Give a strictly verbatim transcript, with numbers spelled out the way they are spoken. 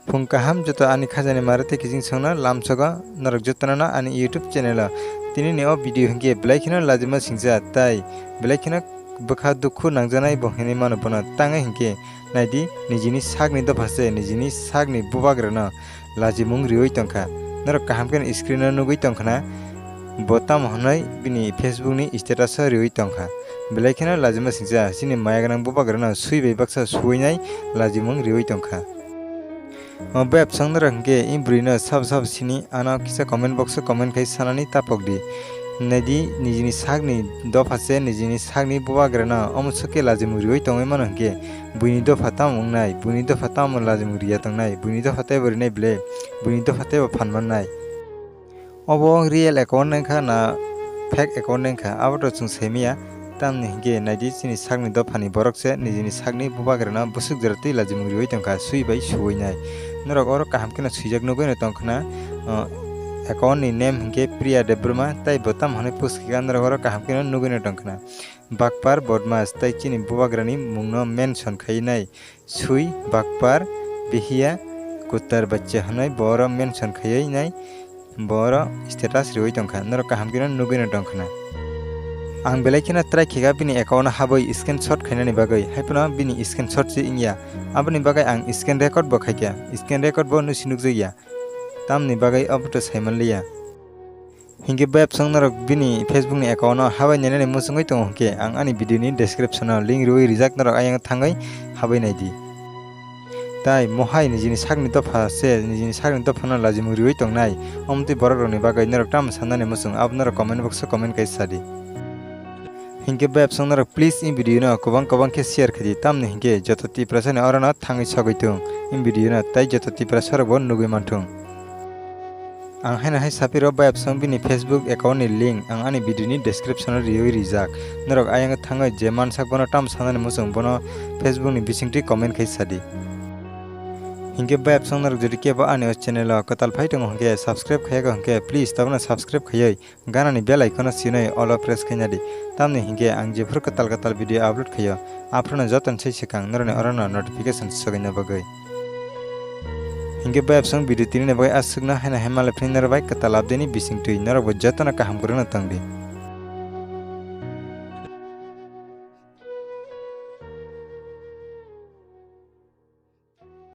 Phung kaham joto ani khajani mare tei kiching songno lamsogo norok jotono no ani YouTube channel o. Tini ni o video hinkhe belai kheno lajima singcha tai belai kheno bwkha dukhu nangjanai bo hinwi mano bono. Tangwi hinkhe naidi nijini sakni dopha se nijini sakni bubagrano lajimung riwi tongkha. Norok kaham kheno screen o nugwi tongkhana bo tamo hwnwi bini Facebook ni status o riwi tongkha. Belai kheno lajima singcha chini maya gwnang bubagrano swi bai baksa suwinai lajimung riwi tongkha. O bebsong norok hinkhe i bwrwino sabo sabo sini ano kisa comment box o comment khai sanani tapok di. Naidi nijini sakni dopha se nijini sakni bubagrano omo sokhe lajimung riwi tongwi mano hinkhe buini dopha tamo wngnai, buini dopha tamo lajimung riya tongnai, buini dopha teibo rinai ble, buini dopha teibo phan mannai. Obo wng real account wngkha na fake account wngkha, aboto chwng saimanya. Tamni hinkhe naidi chini sakni dophani borok se nijini sakni bubagrano bwswk jora twi lajimung riwi tongkha, swi bai suwinai. Norok oro kaham kheno swijak nugwino tongkhna, o, account ni name hinkhe Priya Debbarma, tei bo tamo hwnwi post khaikha norok oro kaham kheno nugwino tongkhna. Bakpar Bodmas tei chini bubagrani mungno mention khainai. Sui, bakpar, bihiya, kutar bachcha hwnwi bo oro mention khaiwi nai, bo oro status riwi tongkha, norok kaham kheno nugwino tongkhna. Ang belai kheno try khaikha bini account o habwi screenshot khainani bagwi, haiphano bini screenshot se wngya. Aboni bagwi ang screen record bo khaikha, screen record bo nusi nukjakya. Tamni bagwi aboto saimanliya. Hinkhe bebsong norok bini Facebook ni account o habai nainani muchungwi tongo hinkhe ang ani video ni description o link riwi rijak, norok ayang thangwi habai naidi. Tai mohai nijini sakni dopha se nijini sakni dophano lajimung riwi tongnai, omtwi borok rokni bagwi norok tamo sannani muchung abo norok comment box o comment khai sadi. Hinkhe bebsong norok please in video no kwbang kwbang khe share khaidi, tamni hinkhe joto Tiprasa ni orono thangwi sogwi tung in video no tei joto Tiprasa rok bo nugwi manthung. Ang haino hai sapiro bayapsong bini Facebook account ni link ang ani video ni description o riwi rijak. Norok ayang thangwi je mansak bono tam sanani muchung bono Facebook ni bisingtwi comment khai sadi. Hinkhe bayapsong norok jodi kebo ani o channel o kwtal phai tongo hinkhe subscribe khayako hinkhe please tabukno subscribe khayoi ganani bell icon o sinoi all o press khaina di. Tamni hinkhe ang jephuru kwtal kwtal video upload khaio aphuru no joton sai swkang norokni orono notification sogwina bagwi. Hinkhe bayapsong video tinini bagwi aswkno haino hai malai phini norok bai kwtal update ni bisingtwi norokbo jotono kaham kwrwngno tongdi.